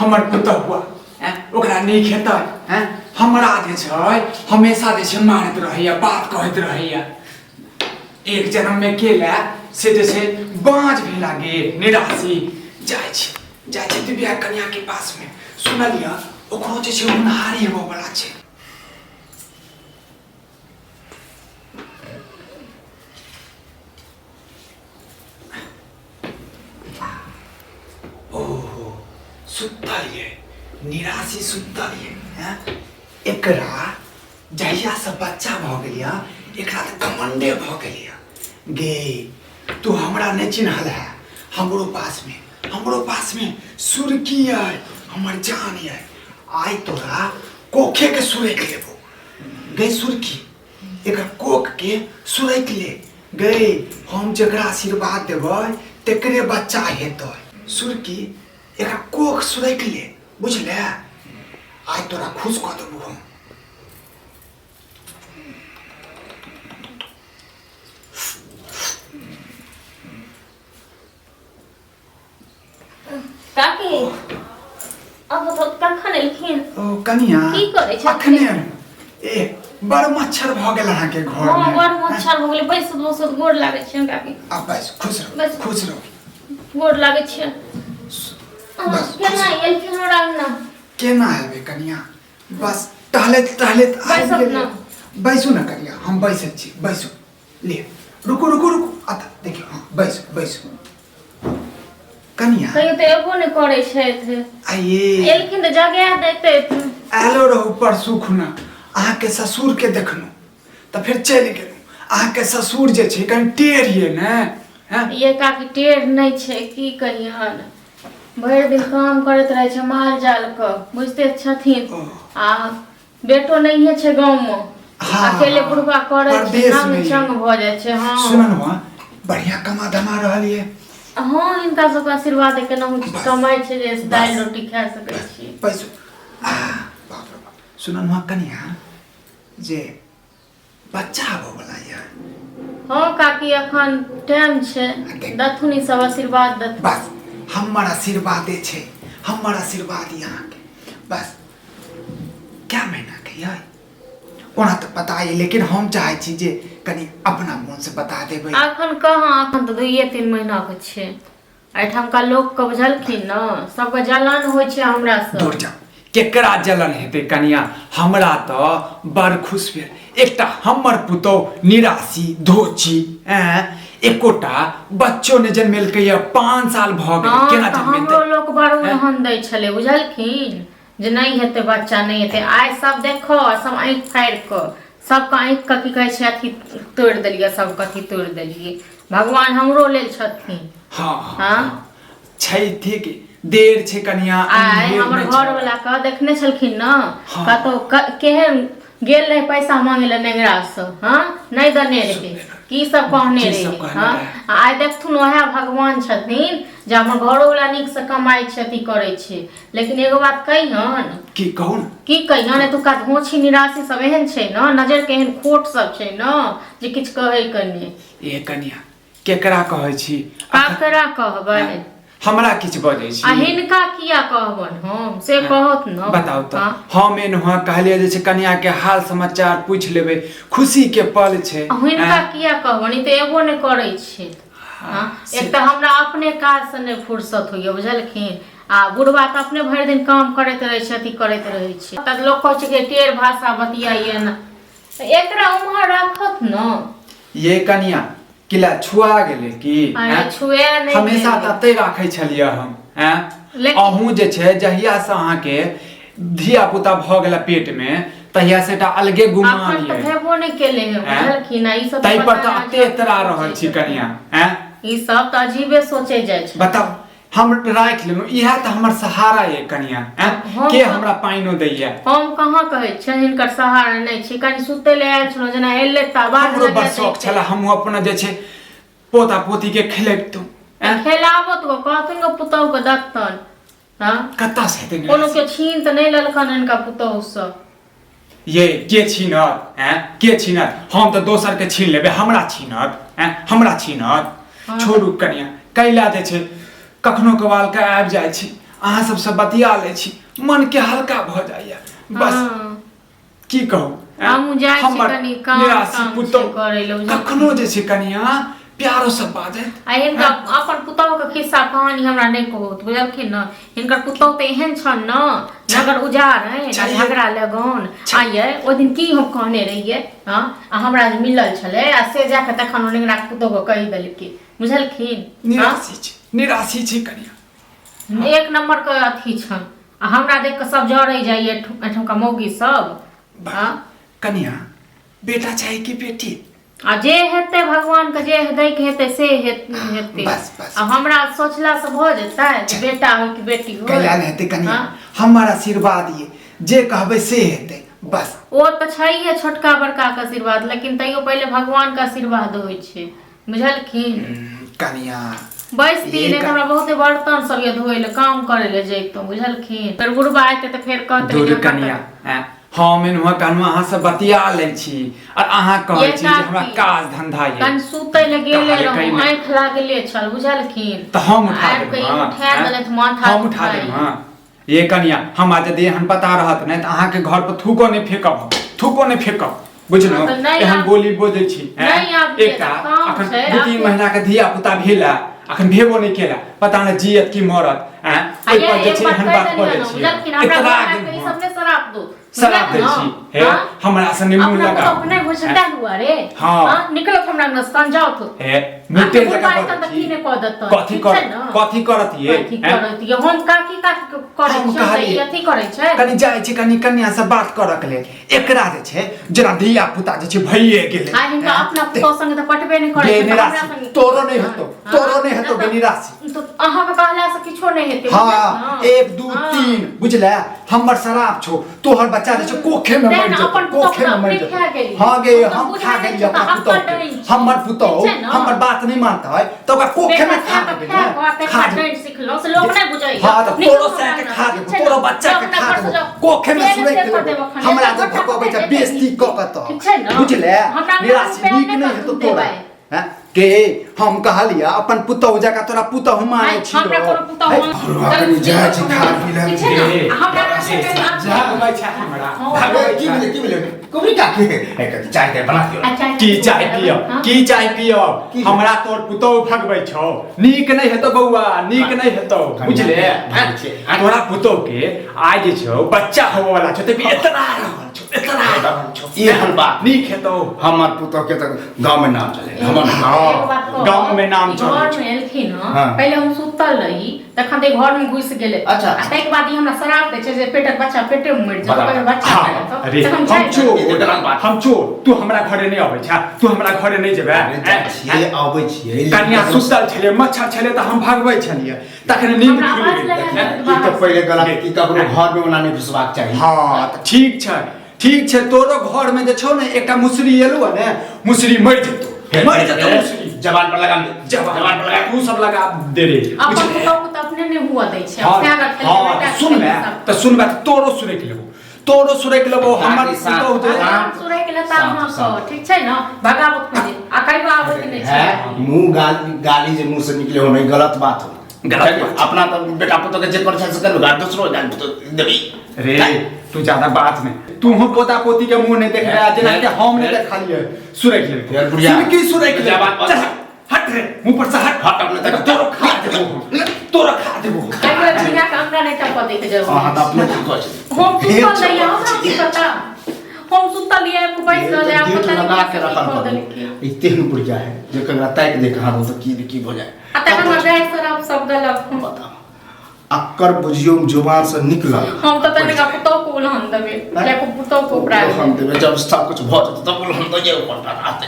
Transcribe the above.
हमर पुतहुआ हैं ओकरा नीक हेतै हैं हमरा जे छै हमेशा जे छै मारैत रहैया बात कहैत रहैया एक जन्म में केला से जे छै बाँझ भेला गे निराशी जाइ छी जाइ छी दिव्या कन्या के पास में सुनलियै ओकरो जे छै होनहारी होबऽ वाला छै ओहो सुतल ये निराशी सुतल ये हैं एकरा जहियासँ बच्चा भऽ गेल यऽ एकरा तऽ घमंडे भऽ गेल यऽ गे तू हमरा नहि चिन्हल है हमरो पासमे हमरो पासमे सुरकी अइ हमर जान अइ आइ तोरा कोखेके सुरकि लेबो गे सुरकी एकर कोखके सुरकि ले गे हम जकरा आशीर्वाद देबै तकरे बच्चा हेतै सुरकी एकर कोख सुरकि ले बुझले आइ तोरा खुश कऽ देबो हम काकी अब तो कखन एलखिन ओ कनिया की करै छथिन? अखने ए बड़ मच्छर भऽ गेल अहाँके घर हँ में बड़ मच्छर भऽ गेलै बैसत बैसत गोर लागै छै काकी आ बस खुश रहो बस। खुश रहो गोर लागै छै बस, केना एलखिन हमरा अंगना केना एबै कनिया बस टहलैत टहलैत आबि बैसब गेलियै। ने। बैसू ने कनिया हम बैसै छी बैसू ले रुकू रुकू रुकू अतऽ देखियौ हँ बैसू बैसू कनिया कहियो तऽ एबो नहि करै छथि आइए एलखिन तऽ जगा दैतथि आयलो रहू परसू खुना अहाँके ससुरके देखलहुँ तऽ फेर चलि गेलहुँ अहाँके ससुर जे छै कनि टेढ़ ये ने हैं ये काकी टेढ़ नहि छै की कहियन भरि दिन काम करैत रहै छै माल जाल के बुझते छथिन ओ। आ बेटो नहिए छै गाँव मे हाँ, अकेले बुढ़बा करै छै परदेश नंग में ये। चंग भऽ जाइ छै हँ सुनन हुआ बढ़िया कमा धमा रहल ये हँ हिनका सबके आशीर्वाद केनाहु बस। कमाइ छै जे दालि बस। रोटी खा सकै छी पैसो आ बाप रे बाप सुनन हुआ कनिया जे बच्चा आबऽ वाला ये हँ काकी एखन टाइम छै दथुन ई सब आशीर्वाद दथुन बस हमर आशीर्वादे छै हमर आशीर्वाद अहाँके बस क्या महीना के ये ओना तऽ पता ये लेकिन हम चाहै छी जे कनि अपना मोनसँ बता देबै एखन कहाँ एखन तऽ दुइए तीन महीना के छै एहिठामका लोकके बुझलखिन ने सबके जलन होइ छै हमरा से दूर जाओ केकरा जलन हेतै कनिया हमरा तऽ बड़ खुश भेल एकटा हमर पुतोह निराशी धोची ऐं एकोटा बच्चो नहि जन्मेलकै या 5 साल भऽ गेलै हँ केना तऽ हमरो जन्मेतै लोक बड़ ओहन दै छलै बुझलखिन जे नहि हेतै बच्चा नहि हेतै आइ सब देखो सब आँखि फाड़ि कऽ सबके आँखि के की कहै छै अथी तोड़ि देलियै सबके अथी तोड़ि देलियै भगवान हमरो लेल छथिन हँ हँ छै ठीक देर छै कनिया आइ अन्धेर हमर नहि छै। घर वाला के देखने छलखिन ने हाँ। कतौ केहन गेल रहे पैसा मांगे ले नेंगरा से हाँ नहीं देने रहे की सब कहने की सब रहे कहने हाँ रहे। आ आइ देखथुन वएह भगवान छथिन जे हमर घरो वाला नीक से कमाइ छै अथी करै छै लेकिन एगो बात कहियन की कहू ने की कहियन एतुका धोछी निराशी सब एहन छै ने नजर के एहन खोट सब छै ने जे किछु कहै के नहि ए कनिया केकरा कहै छी ककरा कहबै हमरा किछु बजै छी आ हिनका किया कहबन हम से कहत न बताउ तऽ हाँ। हम एनहुआ कहलियै जे छै कनिया के हाल समाचार पूछि लेबै खुशी के पल छै आ हिनका आँय? किया कहबन ई तऽ एबो नहि करै छै हाँ, से- एक तऽ हमरा अपने काज से नहि फुर्सत होइया बुझलखिन आ बुढ़बा तऽ अपने भरि दिन काम करैत रहै छै अथी करैत रहै छै तऽ लोक कहै छै कि टेढ़ भाषा बतियाइए ने तऽ एकरा उम्हर राखत न ये कनिया किला छुआ गेलै की अरे आँय? छुए नहि हमेशा गेलै। तते राखै छलियै हम आँय लेकिन- अहूँ जे छै जहिया से अहाँके धिया पुता भऽ गेला पेट में तहिया से एकटा अलगे गुमान अखन तऽ ये भेबो नहि केलै हँ आँय? बुझलखिन आ ई सब ताहि पर पता तऽ नहि एते एतरा रहल छी कनिया आँय ई सब तऽ अजीबे सोचे जाइ छै बताउ हम राखि लेलहुँ इएह तऽ हमर सहारा ये कनिया आँय? के हमरा पानिओ दैया हम कहाँ कहै छियनि हिनकर सहारा नहि छै कनि सुतै लए आयल छलहुँ जेना एलै तऽ आवाज हमरो बड़ लगा शौक दैते। छलै हमहूँ अपना जे छै पोता पोती के खेलैबतहुँ आँय? खेलाबत गो कहथुन गो पुतहु के दत्तन हँ कतऽ से हेतै कोनो के छीन तऽ नहि लेलखन हिनका पुतहु सँ ये के छीनत आँय के छीनत हम तऽ दोसर के छीन लेबै हमरा छीनत आँय हमरा छीनत छोड़ू कनिया कैला जे छै कखनो कबाल के आबि जाइ छी अहाँ सबसँ बतिया लै छी, मनके हल्का भऽ जाइए। बस हँ। की कहू, हमहूँ जाइ छी हमर कनी काम निराशी ताम छै पुतहु करै लए, बुझलियै? कखनो जे छै कनिया प्यारो सब बाजत। आ हिनका अपन पुतहु के खिस्सा कहानी हमरा नहि कहू, बुझलखिन ने? हिनकर पुतहु तऽ एहन छन ने, नगर उजार है ने, छैहे। झगड़ा लगन। आ ये ओहि दिन की हम कहने रहियै? हँ, आ हमरा जे मिलल छलै आ से जाके तखन ओ नेंगरा के पुतहु के कहि देलकै, बुझलखिन? हँ? निराशी छै, निराशी छै कनिया। एक नंबर के अथी छन, आ हमरा देख के सब जरै जाइए एहिठुमका मौगी सब। हँ। कनिया, बेटा चाही कि बेटी? आ जे हेतै भगवान के जे दै के हेतै से हेतै। बस, बस। आ हमरा सोचला से भऽ जेतै जे बेटा हो कि बेटी हो? कैला नहि हेतै कनिया? हाँ? हमर आशीर्वाद ये, जे कहबै से हेतै, बस। ओ तऽ छैहे छोटका बड़का के आशीर्वाद, लेकिन तैयो पहिले भगवान के आशीर्वाद होइ छै, बुझलखिन? कनिया, बैसती नहि तऽ हमरा बहुते बर्तन सब ये धोइ लए, काम करै लए जैतहुँ, बुझलखिन? फेर बुढ़बा एतै तऽ फेर कहतै दूर जे हमरा कनिया, आँय, हम एनहुआ कहलहुँ अहाँ से बतिया लै छी और अहाँ कहै ये छी जे हमरा काकी, काज धंधा ये। कनि सुतै लए गेले कहलकै रहूँ, नहि। आँखि लागले छल, बुझलखिन? तऽ हम उठा आबि देब। कऽ ई हँ, उठा आँय? देलथि माथा हम उठा दुखाइ। देब। हँ ये कनिया, हमरा यदि एहन पता रहत नहि तऽ अहाँके घर पर थूको नहि फेकब हम, थूको नहि फेकब, बुझलहुँ? हँ, तऽ नहि एहन आब- बोली बजै छी, आँय? नहि आब जे एकटा काम अखन छै, 2-3 आब- महीना के धिया पुता भेल है, अखन भेबो नहि केला, पता नहि जियत कि मरत, आँय? आ ओहि ये पर जे एक छै बात एहन कहि बात देलियै बजै ने, छी। बुझलखिन? हमरा एतबा घर आबि कऽ ई दिन सब नहि शराब दू, शराब दै बुझलखिन? छी हे? हाँ? हमरा से नहि मुँह अपना लगाउ। पुतहु नहि होइ छै ताहि दुआरे। हाँ। हाँ, निकलत हमरा अंगना से, तहन जाउ तू। हे मुटे आ जकाँ बुढ़बा बजै एतन तऽ छी। की नहि कऽ देतन, कथी ठीक कर छै ने? कथी करत ये? कथी हैं? करत ये? हम काकी काकी के करै हम छियै, तऽ कहलियै। ई अथी करै छै। कनि जाइ छी कनि कन्या से बात करऽ के लेल, एकरा जे छै जेना धिया पुता जे छै भइए गेलै। आ हिनका हैं? अपना पुतहु संगे तऽ पटबे नहि करै गे छै, तऽ हमरा निराशी, संगे- तोरो नहि हेतौ, हाँ, तोरो नहि हेतौ, गे तऽ- निराशी। तऽ अहाँके कहला से किछो नहि हेतै, हाँ, बुझलियै ने? 1 2 हाँ। 3, बुझले? हमर शराब छौ, तोहर बच्चा जे छै कोखे में तें मरि ने जेतौ, अपन पुतहु कोखे में अपने मरि खा जेतौ। गेली। हाँ गे, हम तऽ हम खा बुझै गेलियै छियै अपना तऽ पुतहु अपन के। डैन छी। हमर पुतहु ठीक छै ने? हमर बात नहि मानतै तऽ ओकरा कोखे में खा बेटा देबै खा ने। कऽ आ खा पेटका देबै। डैन सिखलहुँ से लोक नहि बुझैए। हाँ, तऽ निकलू तोरो हमरा सैह के अंगना खा से, देबौ, ठीक छै तोरो ने? बच्चा के जाउ खा अपना घर से देबौ, जाउ। कोखे में तेल सुरैक से कऽ लेबौ। देब एखन, हमरा एक जे गोटा भगबै छै देबै। बेइज्जती कऽ कऽ तऽ। ठीक छै ने? बुझले? हमरा अंगना निराशी से नीक नहि नहि हेतौ कतहु तोरा। देबै। हैं? के हम कहलियै अपन पुतहु जकाँ तोरा पुतहु मानै आइ छी। हमरा कोनो पुतहु और कनि जाइ छी खा पी ले। ठीक छै ने? आ हमरा से कनि आब- भगबै छै हमरा, हाँ। भगबै की छै। भेलै, की भेलै कुबरी काकी? ए, कनि चाय ताय बना दियौ। आ चाय की चाय पियब? हाँ? की चाय पियब? की? हमरा तोर पुतहु भगबै छौ, नीक नहि हेतौ बौआ, नीक नहि हेतौ, बुझले? भगबै छै। तोरा पुतहु के आइ जे छौ बच्चा होबऽ वाला छौ, तऽ एतना रहल छौ, एतना रहल छौ। एहन बात? नीक हेतौ? हमर पुतोह के तऽ गाँव में नाम चले हमर। हाँ, एगो बात कहब, गाँव में नाम चलै घर छै। में एलखिन हँ, हाँ। पहिले हम सुतल रही, तखन तऽ घर में घुसि गेलै। अच्छा। आ ताहिके बाद ई हमरा श्राप दै छै जे पेटक बच्चा पेटे में मरि जेतौ, बराबर। पहिले बच्चा हाँ, भए जेतौ, अरे तखन हम जाय ने। चोर, ई गलत बात। हम चोर, तू हमरा घरे नहि अबै छा, तू हमरा घरे नहि जेबै। अरे जाइ छियै, अबै छियै। कनिया सुतल छलै, मच्छर छलै तऽ हम भगबै छलियै, तखन नींद हमरा खुलि आवाज गेल। लगा देलक। ई तऽ पहिले गलत की ककरो घर में ओना नहि घुसबाक चाही। हाँ तऽ ठीक छै, ठीक छै। तोरो घर में जे छौ ने एकटा मुसरी एलौ है ने, मुसरी मरि जेतौ, मरि जेतौ मुसरी। जबान पर लगाम दे। जबान जबान पर लगाम। तू सब लगा दे रे। अपन बुझलियै? पुतहु के तऽ अपने नहि हुअ दै छै। हाँ, अपना अगर खेलके हाँ, बेटा के सुनबे खेलके सब। तऽ सुनबे तऽ तोरो सुनैक लेबो, तोरो सुनैक लेबो। हमर काकी, शांत, पुतहु जे शांत। सुरैक लेता शांत, अहाँके, शांत। ठीक छै ने? भगाबत खोजे आ कहियो आबैत नहि छै। है मुंह गाली गाली जे मुंह से निकले हो नहीं, गलत बात हो। गलत बात। अपना तो बेटा पुतोह के जे कर छै से करू, आ दोसरो गाली पुतोह देबी। रे तू ज्यादा बात नहीं, तू हम पोता पोती के मुंह नहीं देख रहा जेना कि हम नहीं देखलिए। सुरैक लेबो। यार बुढ़िया। सुनकी सुरैक बुढ़िया लेबो। बात- चल हट रे मुंह पर से हट। हट अपने तक। तोरो खा देबो, तोरो खा देबो। कहियो झिंगा के अंगना नहि टपऽ दै के जरूरत। अहाँ तऽ अपने की कहै छी? हम सुतल रहियै, हमरा की पता? हम सुतल रहियै, बैस रहलै, आब गेट पता नहि लगा के की रखल कऽ करू। देलकै। ई तेहन बुढ़िया है जे ककरा ताकि दे कहाँ तो की की हो जाए। आ तखन हमरा गाय शराब सब देलक। बताओ, अक्कर बुझियो जुबान से निकलल। हम तऽ तनिका पुतहु के उलहन देबै, कियाकि पुतहु के उपरा हम देबै जब सब कुछ भऽ जेतै तब हम दइए ऊपर आते।